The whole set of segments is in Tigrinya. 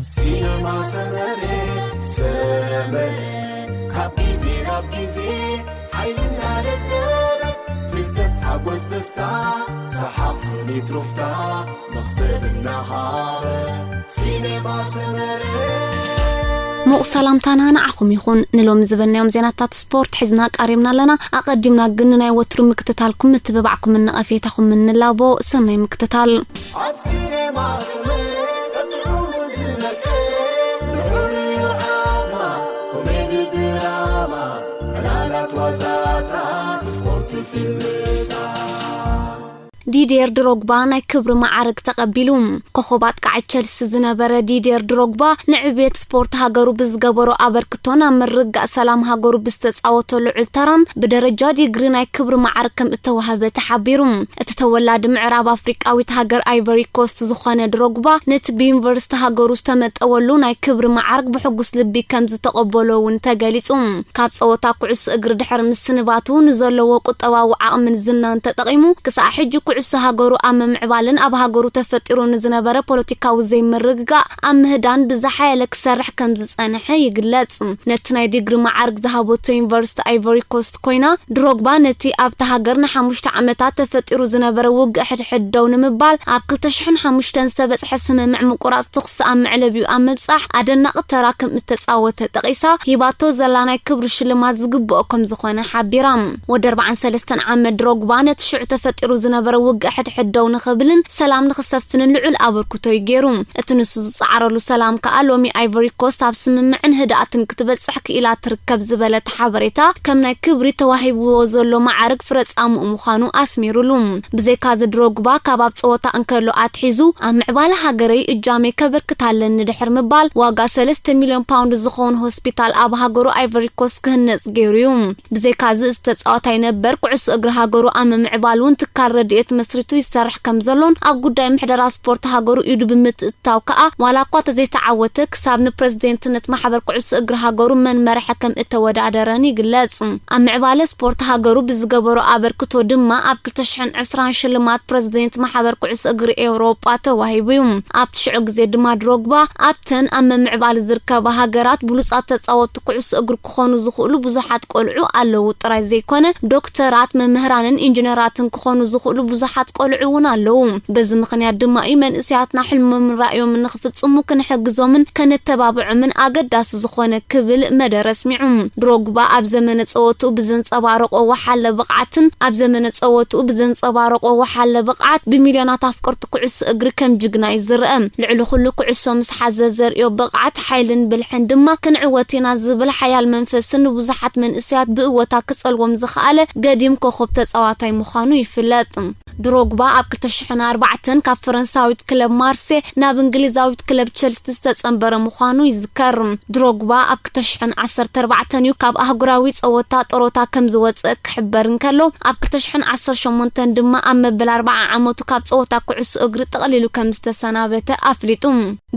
ሲነማ ሰመረ ሰመረ ካብ ግዜ ናብ ግዜ ሓይልና ደደበ ፍልጠት ሓጎስ ደስታ ሰሓቕ ስኒት ሩፍታ መኽሰብ እናሃበ ሲነማ ሰመረ ሙቕ ሰላምታና ንዓኹም ይኹን። ንሎሚ ዝበልናዮም ዜናታት ስፖርት ሒዝና ቀሪብና ኣለና። ኣቐዲምና ግን ንናይ ወትሩ ምክትታልኩም ምትብባዕኩምን ነቐፌታኹምን ንላቦ። ሰናይ ምክትታል። ኣብ ሲነማ ሰመረ ጥዑሙ ዝመቀረ ንሑርዮ ዓማ ኮሜዲ ድራማ ዕላላት ዋዛታት ስፖርት ፊልምታት ዲድየር ድሮግባ ናይ ክብሪ መዓርግ ተቐቢሉ። ኮኸብ ኣጥቃዓይ ቸልሲ ዝነበረ ዲድየር ድሮግባ ንዕብየት ስፖርት ሃገሩ ብዝገበሮ ኣበርክቶን ኣብ ምርግጋእ ሰላም ሃገሩ ብዝተጻወቶ ልዑል ተራን ብደረጃ ዲግሪ ናይ ክብሪ መዓርግ ከም እተዋህበ ተሓቢሩ። እቲ ተወላዲ ምዕራብ ኣፍሪቃዊት ሃገር ኣይቨሪ ኮስት ዝኾነ ድሮግባ ነቲ ብዩኒቨርሲቲ ሃገሩ ዝተመጠወሉ ናይ ክብሪ መዓርግ ብሕጉስ ልቢ ከም ዝተቐበሎ እውን ተገሊጹ። ካብ ጸወታ ኩዕሶ እግሪ ድሕሪ ምስንባቱ ንዘለዎ ቁጠባዊ ዓቕምን ዝናን ተጠቒሙ ክሳዕ ሕጂ ኩዕሶ ሃገሩ ኣብ ምምዕባልን ኣብ ሃገሩ ተፈጢሩ ንዝነበረ ፖለቲካዊ ዘይምርግጋእ ኣብ ምህዳን ብዝሓየለ ክሰርሕ ከም ዝጸንሐ ይግለጽ። ነቲ ናይ ዲግሪ መዓርግ ዝሃበቶ ዩኒቨርሲቲ ኣይቨሪ ኮስት ኮይና ድሮግባ ነቲ ኣብታ ሃገር ንሓሙሽተ ዓመታት ተፈጢሩ ዝነበረ ውግእ ሕድሕድ ደው ንምባል ኣብ ክልተ ሽሕን ሓሙሽተን ዝተበጽሐ ስምምዕ ምቁራጽ ተኹሲ ኣብ መዕለቢኡ ኣብ ምብጻሕ ኣደናቒ ተራ ከም እተጻወተ ጠቒሳ ሂባቶ ዘላ ናይ ክብሪ ሽልማት ዝግብኦ ከም ዝኾነ ሓቢራ። ወዲ ኣርባዓን ሰለስተን ዓመት ድሮግባ ነቲ ሽዑ ተፈጢሩ ዝነበረ ውግእ ሕድሕድ ደው ንኽብልን ሰላም ንኽሰፍንን ልዑል ኣበርክቶ እዩ ገይሩ። እቲ ንሱ ዝጸዓረሉ ሰላም ከኣ ሎሚ ኣይቨሪ ኮስት ኣብ ስምምዕን ህድኣትን ክትበጽሕ ክኢላ ትርከብ ዝበለ እቲ ሓበሬታ ከም ናይ ክብሪ ተዋሂብዎ ዘሎ መዓርግ ፍረ ጻምኡ ምዃኑ ኣስሚሩሉ። ብዘይካዚ ድሮግባ ካብ ኣብ ጸወታ እንከሎ ኣትሒዙ ኣብ ምዕባለ ሃገረይ እጃመይ ከበርክት ኣለኒ ድሕር ምባል ዋጋ ሰለስተ ሚልዮን ፓውንድ ዝኸውን ሆስፒታል ኣብ ሃገሩ ኣይቨሪ ኮስት ክህነጽ ገይሩ እዩ። ብዘይካዚ እዚ ተጻዋታይ ነበር ኩዕሶ እግሪ ሃገሩ ኣብ ምምዕባል እውን ትካል ረድኤት መስሪቱ ይሰርሕ ከም ዘሎን ኣብ ጉዳይ ምሕደራ ስፖርት ሃገሩ ኢዱ ብምትእትታው ከኣ ዋላ እኳ ተዘይተዓወተ ክሳብ ንፕረዚደንትነት ማሕበር ኩዕሶ እግሪ ሃገሩ መን መረሐ ከም እተወዳደረን ይግለጽ። ኣብ ምዕባለ ስፖርት ሃገሩ ብዝገበሮ ኣበርክቶ ድማ ኣብ ክልተ ሽሕን ዕስራን ሽልማት ፕረዚደንት ማሕበር ኩዕሶ እግሪ ኤውሮጳ ተዋሂቡ እዩ። ኣብቲ ሽዑ ግዜ ድማ ድሮግባ ኣብተን ኣብ ምምዕባል ዝርከባ ሃገራት ብሉጻት ተጻወትቲ ኩዕሶ እግሪ ክኾኑ ዝኽእሉ ብዙሓት ቆልዑ ኣለዉ ጥራይ ዘይኮነ ዶክተራት፣ መምህራንን ኢንጂነራትን ክኾኑ ዝኽእሉ ብዙሓት ቆልዑ እውን ኣለዉ። በዚ ምኽንያት ድማ እዩ መንእሰያትና ሕልሞምን ራእዮምን ንኽፍጽሙ ክንሕግዞምን ከነተባብዖምን ኣገዳሲ ዝኾነ ክብል መደረ ኣስሚዑ። ድሮግባ ኣብ ዘመነ ጸወትኡ ብዘንጸባረቆ ወሓለ ብቕዓትን ኣብ ዘመነ ጸወትኡ ብዘንጸባረቆ ወሓለ ብቕዓት ብሚልዮናት ኣፍቀርቲ ኩዕሶ እግሪ ከም ጅግና እዩ ዝረአ። ልዕሊ ኩሉ ኩዕሶ ምስ ሓዘ ዘርእዮ ብቕዓት ሓይልን ብልሕን ድማ ክንዕወት ኢና ዝብል ሓያል መንፈስን ንብዙሓት መንእሰያት ብእወታ ክጸልዎም ዝኸኣለ ገዲም ኮኾብ ተጻዋታይ ምዃኑ ይፍለጥ። ድሮግባ ኣብ ክልተ ሽሕን ኣርባዕተን ካብ ፈረንሳዊት ክለብ ማርሴ ናብ እንግሊዛዊት ክለብ ቸልሲ ዝተጸንበረ ምዃኑ ይዝከር። ድሮግባ ኣብ ክልተ ሽሕን ዓሰርተ ኣርባዕተን እዩ ካብ ኣህጉራዊ ጸወታ ጦሮታ ከም ዝወጸ ክሕበር እንከሎ ኣብ ክልተ ሽሕን ዓሰርተ ሸሞንተን ድማ ኣብ መበል ኣርባዓ ዓመቱ ካብ ጸወታ ኩዕሶ እግሪ ጠቕሊሉ ከም ዝተሰናበተ ኣፍሊጡ።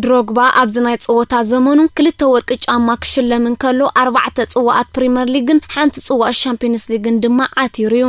ድሮግባ ኣብዚ ናይ ጸወታ ዘመኑ ክልተ ወርቂ ጫማ ክሽለም እንከሎ ኣርባዕተ ጽዋኣት ፕሪመር ሊግን ሓንቲ ጽዋእ ሻምፒዮንስ ሊግን ድማ ዓቲሩ እዩ።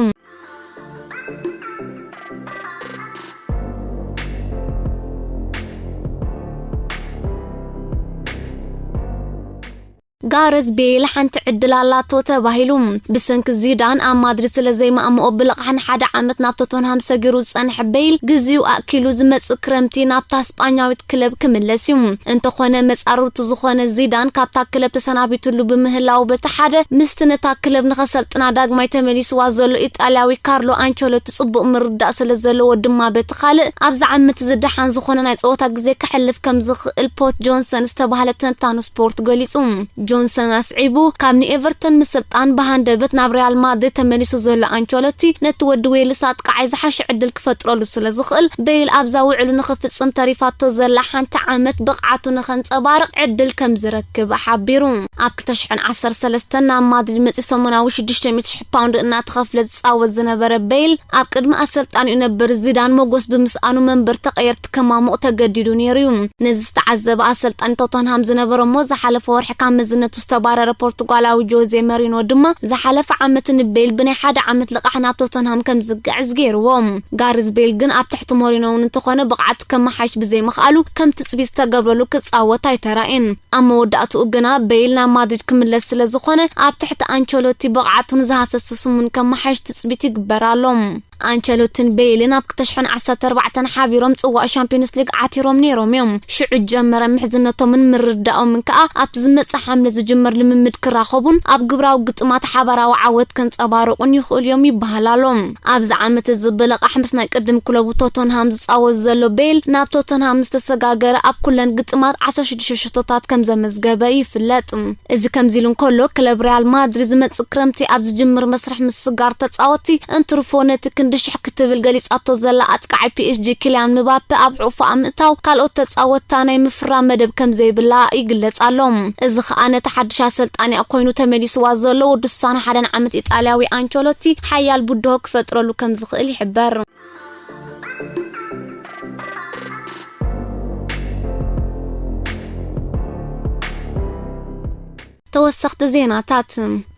ጋረዝ ቤይል ሓንቲ ዕድል ኣላቶ ተባሂሉ። ብሰንኪ ዚዳን ኣብ ማድሪድ ስለ ዘይማእምኦ ብልቕሓ ንሓደ ዓመት ናብ ቶተንሃም ሰጊሩ ዝጸንሐ ቤይል ግዜኡ ኣእኪሉ ዝመጽእ ክረምቲ ናብታ ስጳኛዊት ክለብ ክምለስ እዩ። እንተኾነ መጻርርቱ ዝኾነ ዚዳን ካብታ ክለብ ተሰናቢትሉ ብምህላው በቲ ሓደ ምስቲ ነታ ክለብ ንኸሰልጥና ዳግማይ ተመሊስዋ ዘሎ ኢጣልያዊ ካርሎ ኣንቸሎቲ ጽቡቕ ምርዳእ ስለ ዘለዎ ድማ በቲ ካልእ ኣብዚ ዓመት ዝደሓን ዝኾነ ናይ ጸወታ ግዜ ከሕልፍ ከም ዝኽእል ፖት ጆንሰን ዝተባህለ ተንታኑ ስፖርት ገሊጹ። ጆንሰን ኣስዒቡ ካብ ንኤቨርተን ምስልጣን ብሃንደበት ናብ ሪያል ማድሪድ ተመሊሱ ዘሎ ኣንቸሎቲ ነቲ ወዲ ዌልስ ኣጥቃዓይ ዝሓሸ ዕድል ክፈጥረሉ ስለ ዝኽእል ቤይል ኣብዛ ውዕሉ ንኽፍጽም ተሪፋቶ ዘላ ሓንቲ ዓመት ብቕዓቱ ንኸንጸባርቕ ዕድል ከም ዝረክብ ሓቢሩ። ኣብ ክልተ ሽሕን ዓሰርተ ሰለስተን ናብ ማድሪድ መጺኡ ሰሙናዊ ሽዱሽተ ሚእቲ ሽሕ ፓውንድ እናተኸፍለ ዝጻወት ዝነበረ ቤይል ኣብ ቅድሚ ኣሰልጣኒኡ ነበር ዚዳን ሞጎስ ብምስኣኑ መንበር ተቐየርቲ ከማሙቕ ተገዲዱ ነይሩ እዩ። ነዚ ዝተዓዘበ ኣሰልጣኒ ቶተንሃም ዝነበረ እሞ ዝሓለፈ ወርሒ ካብ መዝና ነቱ ዝተባረረ ፖርቱጋላዊ ጆዜ መሪኖ ድማ ዝሓለፈ ዓመት ንቤል ብናይ ሓደ ዓመት ልቓሕ ናብ ቶተንሃም ከም ዝግዕዝ ገይርዎ። ጋርዝ ቤል ግን ኣብ ትሕቲ ሞሪኖ እውን እንተኾነ ብቕዓቱ ከመሓይሽ ብዘይምኽኣሉ ከም ትጽቢት ዝተገብረሉ ክጻወት ኣይተራእየን። ኣብ መወዳእትኡ ግና ቤል ናብ ማድሪድ ክምለስ ስለ ዝኾነ ኣብ ትሕቲ ኣንቸሎቲ ብቕዓቱ ንዝሃሰስ ስሙን ከመሓይሽ ትጽቢት ይግበር ኣሎ። ኣንቸሎትን ቤይልን ኣብ ክልተ ሽሕን ዓሰርተ ኣርባዕተን ሓቢሮም ጽዋእ ሻምፒዮንስ ሊግ ዓቲሮም ነይሮም እዮም። ሽዑ ጀመረ ምሕዝነቶምን ምርዳኦምን ከኣ ኣብቲ ዝመጽእ ሓምለ ዝጅመር ልምምድ ክራኸቡን ኣብ ግብራዊ ግጥማት ሓባራዊ ዓወት ከንጸባርቑን ይኽእሉ እዮም ይበሃል ኣሎ። ኣብዚ ዓመት እዚ ብልቓሕ ምስ ናይ ቅድም ክለቡ ቶተንሃም ዝጻወት ዘሎ ቤይል ናብ ቶተንሃም ዝተሰጋገረ ኣብ ኩለን ግጥማት ዓሰርተ ሽዱሽተ ሽቶታት ከም ዘመዝገበ ይፍለጥ። እዚ ከምዚ ኢሉ እንከሎ ክለብ ሪያል ማድሪድ ዝመጽእ ክረምቲ ኣብ ዝጅምር መስርሕ ምስጋር ተጻወቲ እንትርፎ ነቲ ክንዲ ሽሕ ክትብል ገሊጻቶ ዘላ ኣጥቃዒ ፒ ኤስ ጂ ኪልያን ምባፔ ኣብ ሕቑፋ ምእታው ካልኦት ተጻወትታ ናይ ምፍራም መደብ ከም ዘይብላ ይግለጽ ኣሎ። እዚ ኸኣ ነቲ ሓድሽ ኣሰልጣኒኣ ኮይኑ ተመሊስዋ ዘሎ ወዲ ስሳን ሓደን ዓመት ኢጣልያዊ ኣንቸሎቲ ሓያል ብድሆ ክፈጥረሉ ከም ዝኽእል ይሕበር። ተወሰኽቲ ዜናታት።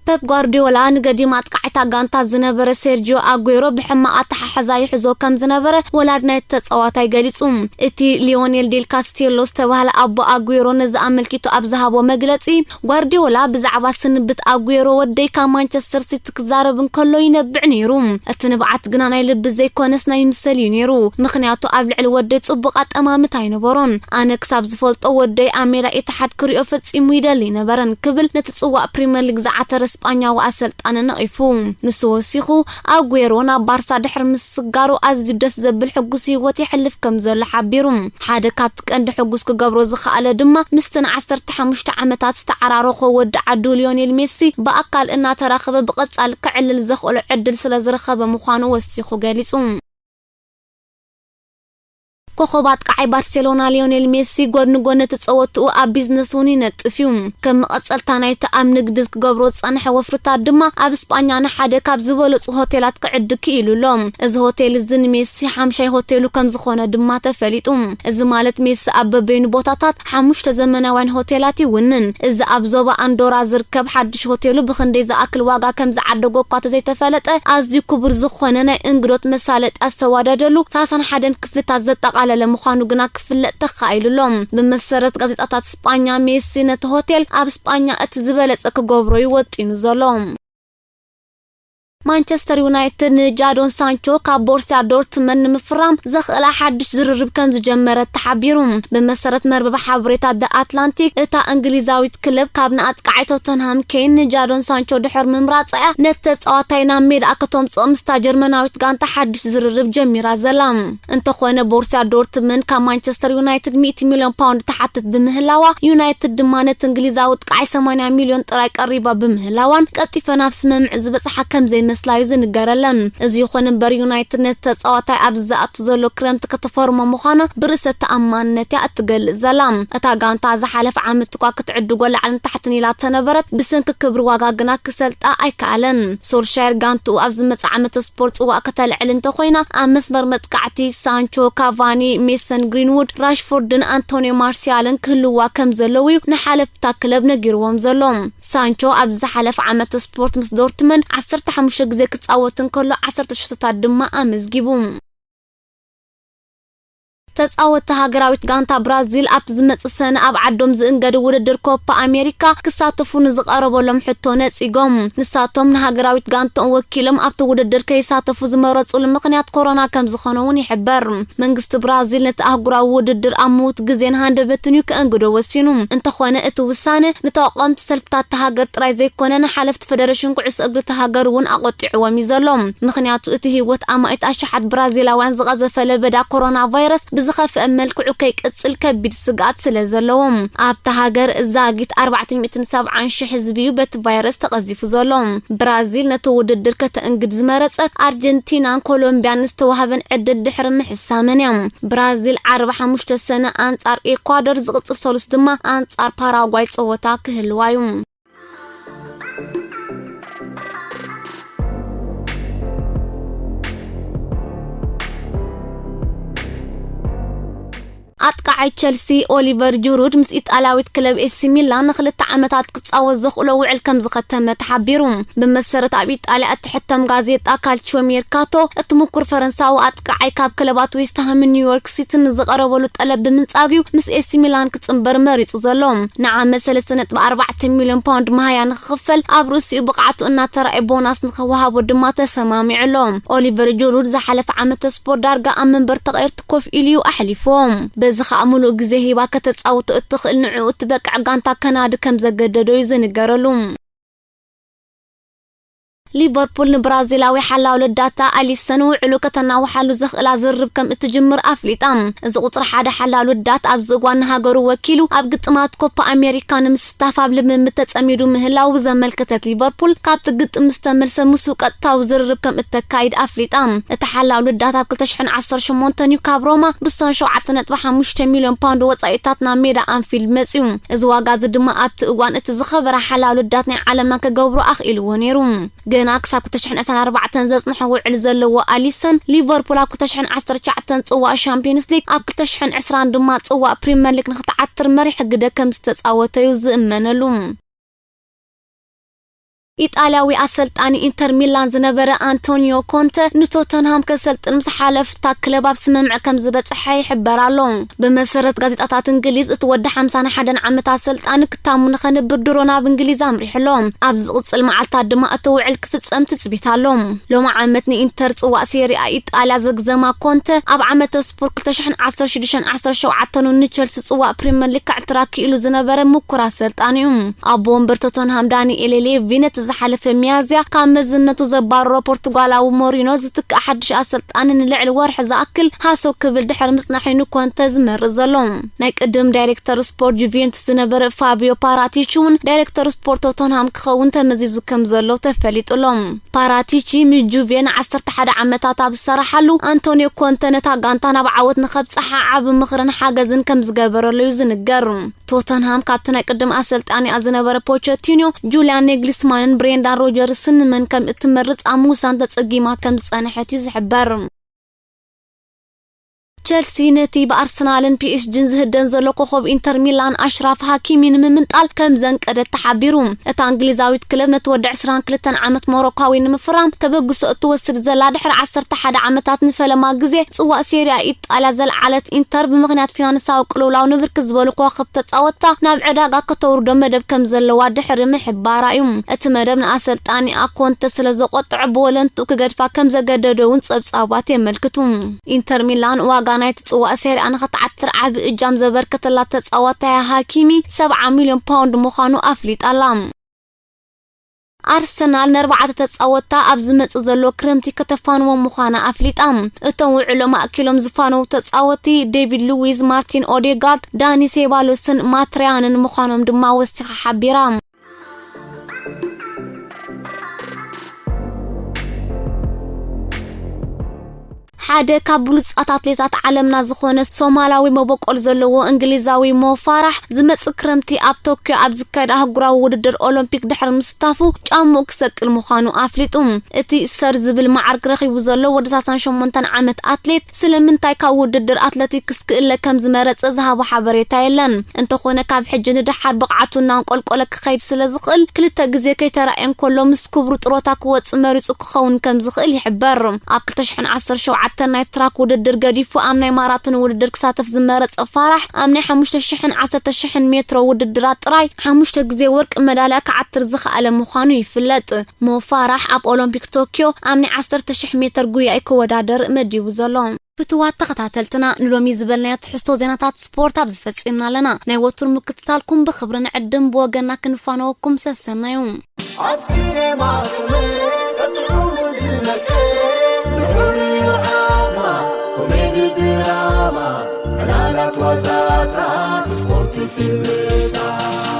ፔፕ ጓርዲዮላ ንገዲም ኣጥቃዒታ ጋንታ ዝነበረ ሴርጂዮ ኣጉዌሮ ብሕማቕ ኣተሓሕዛ ይሕዞ ከም ዝነበረ ወላዲ ናይቲ ተጻዋታይ ገሊጹ። እቲ ሊዮኔል ዴል ካስቴሎ ዝተባህለ ኣቦ ኣጉዌሮ ነዚ ኣመልኪቱ ኣብ ዝሃቦ መግለጺ፣ ጓርዲዮላ ብዛዕባ ስንብት ኣጉዌሮ፣ "ወደይ ካብ ማንቸስተር ሲቲ ክዛረብ እንከሎ ይነብዕ ነይሩ። እቲ ንብዓት ግና ናይ ልቢ ዘይኮነስ ናይ ምሰል እዩ ነይሩ፣ ምኽንያቱ ኣብ ልዕሊ ወደይ ጽቡቕ ኣጠማምታ ኣይነበሮን። ኣነ ክሳብ ዝፈልጦ ወደይ ኣብ ሜዳ ኢትሓድ ክሪኦ ፈጺሙ ይደሊ ኣይነበረን" ክብል ነቲ ጽዋእ ፕሪምየር ሊግ ዝዓተረ ስጳኛዊ ኣሰልጣኒ ነቒፉ። ንሱ ወሲኹ፣ ኣጉዌሮ ናብ ባርሳ ድሕሪ ምስጋሩ ኣዝዩ ደስ ዘብል ሕጉስ ህይወት የሕልፍ ከም ዘሎ ሓቢሩ። ሓደ ካብቲ ቀንዲ ሕጉስ ክገብሮ ዝኸኣለ ድማ ምስቲ ንዓሰርተ ሓሙሽተ ዓመታት ዝተዓራረኾ ወዲ ዓዱ ሊዮኔል ሜሲ ብኣካል እናተራኸበ ብቐጻሊ ከዕልል ዘኽእሎ ዕድል ስለ ዝረኸበ ምዃኑ ወሲኹ ገሊጹ። ኮኾብ ኣጥቃዓይ ባርሴሎና ሊዮኔል ሜሲ ጎድኒ ጎድኒ ተጸወትኡ ኣብ ቢዝነስ እውን ይነጥፍ እዩ። ከም መቐጸልታ ናይቲ ኣብ ንግዲ ክገብሮ ዝጸንሐ ወፍርታት ድማ ኣብ ስጳኛ ንሓደ ካብ ዝበለጹ ሆቴላት ክዕድግ ክኢሉ ኣሎ። እዚ ሆቴል እዚ ንሜሲ ሓምሻይ ሆቴሉ ከም ዝኾነ ድማ ተፈሊጡ። እዚ ማለት ሜሲ ኣብ በበይኑ ቦታታት ሓሙሽተ ዘመናውያን ሆቴላት ይውንን። እዚ ኣብ ዞባ ኣንዶራ ዝርከብ ሓድሽ ሆቴሉ ብኽንደይ ዝኣክል ዋጋ ከም ዝዓደጎ እኳ ተዘይተፈለጠ፣ ኣዝዩ ክቡር ዝኾነ ናይ እንግዶት መሳለጢ ኣስተዋደደሉ ሰላሳን ሓደን ክፍልታት ዘጠቓለለ ምዃኑ ግና ክፍለጥ ተኻኢሉ ኣሎ። ብመሰረት ጋዜጣታት ስጳኛ፣ ሜሲ ነቲ ሆቴል ኣብ ስጳኛ እቲ ዝበለጸ ክገብሮ እዩ ወጢኑ ዘሎ። ማንቸስተር ዩናይትድ ንጃዶን ሳንቾ ካብ ቦርሲያ ዶርትመንድ ንምፍራም ዘኽእላ ሓድሽ ዝርርብ ከም ዝጀመረት ተሓቢሩ። ብመሰረት መርበብ ሓበሬታ ደ ኣትላንቲክ፣ እታ እንግሊዛዊት ክለብ ካብ ንኣጥቃዓይ ቶተንሃም ኬን ንጃዶን ሳንቾ ድሕሪ ምምራጻ እያ ነቲ ተጻዋታይ ናብ ሜዳ ከተምጽኦ ምስታ ጀርመናዊት ጋንታ ሓድሽ ዝርርብ ጀሚራ ዘላ። እንተኾነ ቦርሲያ ዶርትመንድ ካብ ማንቸስተር ዩናይትድ ሚእቲ ሚልዮን ፓውንድ ትሓትት ብምህላዋ፣ ዩናይትድ ድማ ነቲ እንግሊዛዊ ኣጥቃዓይ ሰማንያ ሚልዮን ጥራይ ቀሪባ ብምህላዋን ቀልጢፈ ናብ ስምምዕ ዝበጽሓ ከም ዘይመስላ እዩ ዝንገረለን። እዚ ይኹን እምበር ዩናይትድ ነቲ ተጻዋታይ ኣብዚ ዝኣቱ ዘሎ ክረምቲ ከተፈርሞ ምዃና ብርእሰ ተኣማንነት እያ እትገልጽ ዘላ። እታ ጋንታ ዝሓለፈ ዓመት እኳ ክትዕድጎ ላዕልን ታሕትን ኢላ ተነበረት፣ ብሰንኪ ክብሪ ዋጋ ግና ክሰልጣ ኣይከኣለን። ሶልሻየር ጋንትኡ ኣብ ዝመጽእ ዓመት ስፖርት ጽዋእ ከተልዕል እንተኾይና፣ ኣብ መስመር መጥቃዕቲ ሳንቾ፣ ካቫኒ፣ ሜሰን ግሪንውድ፣ ራሽፎርድን ኣንቶኒዮ ማርሲያልን ክህልዋ ከም ዘለዉ እዩ ንሓለፍታ ክለብ ነጊርዎም ዘሎ። ሳንቾ ኣብ ዝሓለፈ ዓመት ስፖርት ምስ ዶርትመንድ ዓሰርተ ሓሙሽተ ግዜ ክጻወት እንከሎ ዓሰርተ ሽቶታት ድማ ኣመዝጊቡ። ተጻወትቲ ሃገራዊት ጋንታ ብራዚል ኣብቲ ዝመጽእ ሰነ ኣብ ዓዶም ዝእንገድ ውድድር ኮፓ ኣሜሪካ ክሳተፉ ንዝቐረበሎም ሕቶ ነጺጎም። ንሳቶም ንሃገራዊት ጋንታኦም ወኪሎም ኣብቲ ውድድር ከይሳተፉ ዝመረጹሉ ምኽንያት ኮሮና ከም ዝኾነ እውን ይሕበር። መንግስቲ ብራዚል ነቲ ኣህጉራዊ ውድድር ኣብ ምዉት ግዜን ሃንደበትን እዩ ከእንግዶ ወሲኑ። እንተኾነ እቲ ውሳነ ንተቋምቲ ሰልፍታት እታ ሃገር ጥራይ ዘይኮነ ንሓለፍቲ ፌደሬሽን ኩዕሶ እግሪ እታ ሃገር እውን ኣቖጢዕዎም እዩ ዘሎ። ምኽንያቱ እቲ ህይወት ኣማኢት ኣሽሓት ብራዚላውያን ዝቐዘፈ ለበዳ ኮሮና ቫይረስ ብዝኸፍአ መልክዑ ከይቅጽል ከቢድ ስግኣት ስለ ዘለዎም። ኣብታ ሃገር ዛጊት ኣርባዕተ ሚእትን ሰብዓን ሽሕ ህዝቢ እዩ በቲ ቫይረስ ተቐዚፉ ዘሎ። ብራዚል ነቲ ውድድር ከተእንግድ ዝመረጸት ኣርጀንቲናን ኮሎምቢያን ዝተዋህበን ዕድል ድሕሪ ምሕሳመን እያ። ብራዚል ዓርቢ ሓሙሽተ ሰነ ኣንጻር ኤኳዶር፣ ዝቕጽል ሰሉስ ድማ ኣንጻር ፓራጓይ ጸወታ ክህልዋ እዩ። ኣጥቃዒ ኣይ ቸልሲ ኦሊቨር ጁሩድ ምስ ኢጣልያዊት ክለብ ኤሲ ሚላን ንክልተ ዓመታት ክጻወት ዘኽእሎ ውዕል ከም ዝኸተመ ተሓቢሩ። ብመሰረት ኣብ ኢጣልያ እትሕተም ጋዜጣ ካልቺዮ ሜርካቶ፣ እቲ ምኩር ፈረንሳዊ ኣጥቃዓይ ካብ ክለባት ዌስትሃምን ኒውዮርክ ሲቲን ንዝቐረበሉ ጠለብ ብምንጻግዩ ምስ ኤሲ ሚላን ክጽንበር መሪጹ ዘሎ። ንዓመት ሰለስተ ነጥቢ ኣርባዕተ ሚልዮን ፓውንድ መሃያ ንክኽፈል፣ ኣብ ርእሲኡ ብቕዓቱ እናተራእየ ቦናስ ንክወሃቦ ድማ ተሰማሚዑ ኣሎ። ኦሊቨር ጁሩድ ዝሓለፈ ዓመት ስፖርት ዳርጋ ኣብ መንበር ተቐየርቲ ኮፍ ኢሉ እዩ ኣሕሊፍዎ። በዚ ኸኣ ምሉእ ግዜ ሂባ ከተጻውቶ እትኽእል ንዕኡ እትበቅዕ ጋንታ ከናዲ ከም ዘገደዶ እዩ ዝንገረሉ። ሊቨርፑል ንብራዚላዊ ሓላው ልዳታ ኣሊሰን ውዕሉ ከተናውሓሉ ዘኽእላ ዝርርብ ከም እትጅምር ኣፍሊጣ። እዚ ቁጽሪ ሓደ ሓላው ልዳት ኣብዚ እዋን ንሃገሩ ወኪሉ ኣብ ግጥማት ኮፓ ኣሜሪካ ንምስታፍ ኣብ ልምምድ ተጸሚዱ ምህላው ዘመልከተት ሊቨርፑል፣ ካብቲ ግጥም ዝተመልሰ ምስኡ ቀጥታዊ ዝርርብ ከም እተካይድ ኣፍሊጣ። እቲ ሓላው ልዳት ኣብ ክልተ ሽሕን ዓሰርተ ሸሞንተን እዩ ካብ ሮማ ብሶን ሸውዓተ ነጥቢ ሓሙሽተ ሚልዮን ፓውንድ ወጻኢታት ናብ ሜዳ ኣንፊልድ መጺኡ። እዚ ዋጋ እዚ ድማ ኣብቲ እዋን እቲ ዝኸበረ ሓላው ልዳት ናይ ዓለምና ክገብሮ ኣኽኢልዎ ነይሩ። ገና ክሳብ ክልተ ሽሕን ዕስራን ኣርባዕተን ዘጽንሖ ውዕል ዘለዎ ኣሊሰን፣ ሊቨርፑል ኣብ ክልተ ሽሕን ዓሰርተ ትሽዓተን ጽዋእ ሻምፒዮንስ ሊግ፣ ኣብ ክልተ ሽሕን ዕስራን ድማ ጽዋእ ፕሪምየር ሊግ ንክትዓትር መሪሕ ግደ ከም ዝተጻወተ እዩ ዝእመነሉ። ኢጣልያዊ ኣሰልጣኒ ኢንተር ሚላን ዝነበረ ኣንቶኒዮ ኮንተ ንቶተንሃም ከሰልጥን ምስ ሓለፍታ ክለብ ኣብ ስምምዕ ከም ዝበጽሐ ይሕበር ኣሎ። ብመሰረት ጋዜጣታት እንግሊዝ፣ እቲ ወዲ ሓምሳን ሓደን ዓመት ኣሰልጣኒ ክታሙ ንኸንብር ድሮ ናብ እንግሊዝ ኣምሪሑ ኣሎ። ኣብ ዝቕጽል መዓልታት ድማ እቲ ውዕል ክፍጸም ትጽቢት ኣሎ። ሎሚ ዓመት ንኢንተር ጽዋእ ሴሪኣ ኢጣልያ ዘግዘማ ኮንተ፣ ኣብ ዓመተ ስፖርት ክልተ ሽሕን ዓሰርተ ሽዱሽተን ዓሰርተ ሸውዓተን ንቸልሲ ጽዋእ ፕሪምየር ሊግ ከዕትራ ክኢሉ ዝነበረ ምኩር ኣሰልጣኒ እዩ። ኣቦ ወንበር ቶተንሃም ዳንኤል ሌቪ፣ ነቲ ዝሓለፈ ሚያዝያ ካብ መዝነቱ ዘባረሮ ፖርቱጋላዊ ሞሪኖ ዝትክእ ሓድሽ ኣሰልጣኒ ንልዕሊ ወርሒ ዝኣክል ሃሰው ክብል ድሕሪ ምጽናሑ እዩ ንኮንተ ዝመርጽ ዘሎ። ናይ ቅድም ዳይሬክተር ስፖርት ጁቬንቱስ ዝነበረ ፋቢዮ ፓራቲቺ እውን ዳይሬክተር ስፖርት ቶተንሃም ክኸውን ተመዚዙ ከም ዘሎ ተፈሊጡ ኣሎ። ፓራቲቺ ምስ ጁቬ ንዓሰርተ ሓደ ዓመታት ኣብ ዝሰራሓሉ፣ ኣንቶኒዮ ኮንተ ነታ ጋንታ ናብ ዓወት ንኸብጽሓ ዓቢ ምኽርን ሓገዝን ከም ዝገበረሉ እዩ ዝንገር። ቶተንሃም ካብቲ ናይ ቅድም ኣሰልጣኒኣ ዝነበረ ፖቸቲኖ፣ ጁልያን ኔግሊስማንን ብሬንዳን ሮጀርስን ንመን ከም እትመርጽ ኣብ ምውሳን ተጸጊማ ከም ዝጸንሐት እዩ ዝሕበር። ቸልሲ ነቲ ብኣርሰናልን ፒኤስጂን ዝህደን ዘሎ ኮኾብ ኢንተር ሚላን ኣሽራፍ ሃኪሚ ንምምንጣል ከም ዘንቀደት ተሓቢሩ። እታ እንግሊዛዊት ክለብ ነቲ ወዲ ዕስራን ክልተን ዓመት ሞሮካዊ ንምፍራም ተበግሶ እትወስድ ዘላ ድሕሪ ዓሰርተ ሓደ ዓመታት ንፈለማ ግዜ ጽዋእ ሴሪያ ኢጣልያ ዘልዓለት ኢንተር፣ ብምኽንያት ፊናንሳዊ ቅልውላው ንብርክት ዝበሉ ከዋኽብቲ ተጻወትታ ናብ ዕዳጋ ከተውርዶ መደብ ከም ዘለዋ ድሕሪ ምሕባራ እዩ። እቲ መደብ ንኣሰልጣኒኣ ኮንተ ስለ ዘቖጥዖ፣ ብወለንትኡ ክገድፋ ከም ዘገደዶ እውን ጸብጻባት የመልክቱ። ኢንተር ሚላን ዋጋ ናይቲ ጽዋእ ሴሪኣ ንኸትዓትር ዓቢ እጃም ዘበርከተላ ተጻዋታይ ሃኪሚ ሰብዓ ሚልዮን ፓውንድ ምዃኑ ኣፍሊጣ ኣላ። ኣርሰናል ነርባዕተ ተጻወትታ ኣብ ዝመጽእ ዘሎ ክረምቲ ከተፋንዎም ምዃና ኣፍሊጣ። እቶም ውዕሎም ኣእኪሎም ዝፋነዉ ተጻወትቲ ዴቪድ ሉዊዝ፣ ማርቲን ኦዴጋርድ፣ ዳኒ ሴባሎስን ማትሪያንን ምዃኖም ድማ ወሲኻ ሓቢራ። ሓደ ካብ ብሉጻት ኣትሌታት ዓለምና ዝኾነ ሶማላዊ መበቆል ዘለዎ እንግሊዛዊ ሞ ፋራሕ፣ ዝመጽእ ክረምቲ ኣብ ቶክዮ ኣብ ዝካየድ ኣህጉራዊ ውድድር ኦሎምፒክ ድሕሪ ምስታፉ ጫምኡ ክሰቅል ምዃኑ ኣፍሊጡ። እቲ ሰር ዝብል መዓርግ ረኺቡ ዘሎ ወዲ ሰላሳን ሸሞንተን ዓመት ኣትሌት፣ ስለምንታይ ካብ ውድድር ኣትሌቲክስ ክእለ ከም ዝመረጸ ዝሃቦ ሓበሬታ የለን። እንተኾነ፣ ካብ ሕጂ ንደሓር ብቕዓቱ እናንቆልቆለ ክኸይድ ስለ ዝኽእል፣ ክልተ ግዜ ከይተራእየ እንከሎ ምስ ክብሩ ጥሮታ ክወጽእ መሪጹ ክኸውን ከም ዝኽእል ይሕበር። ኣብ ክልተ ሽሕን ዓሰርተ ሸውዓተን ናይ ትራክ ውድድር ገዲፉ ኣብ ናይ ማራቶን ውድድር ክሳተፍ ዝመረጸ ፋራሕ፣ ኣብ ናይ ሓሙሽተ ሽሕን ዓሰርተ ሽሕን ሜትሮ ውድድራት ጥራይ ሓሙሽተ ግዜ ወርቂ መዳልያ ክዓትር ዝኸኣለ ምዃኑ ይፍለጥ። ሞ ፋራሕ ኣብ ኦሎምፒክ ቶክዮ ኣብ ናይ ዓሰርተ ሽሕ ሜትር ጉያ እዩ ክወዳደር መዲቡ ዘሎ። ፍትዋት ተኸታተልትና፣ ንሎሚ ዝበልናዮ ትሕዝቶ ዜናታት ስፖርት ኣብዚ ፈጺምና ኣለና። ናይ ወትሩ ምክትታልኩም ብኽብሪ ንዕድም፣ ብወገንና ክንፋነወኩም ሰሰናዩ። ኣብ ሲኔማ ስምዒት ጥዑሙ ዝመልክት፣ ልዑል ዓማ፣ ኮሜዲ ድራማ፣ ዕላላት ዋዛታት፣ ስፖርት ፊልምታት።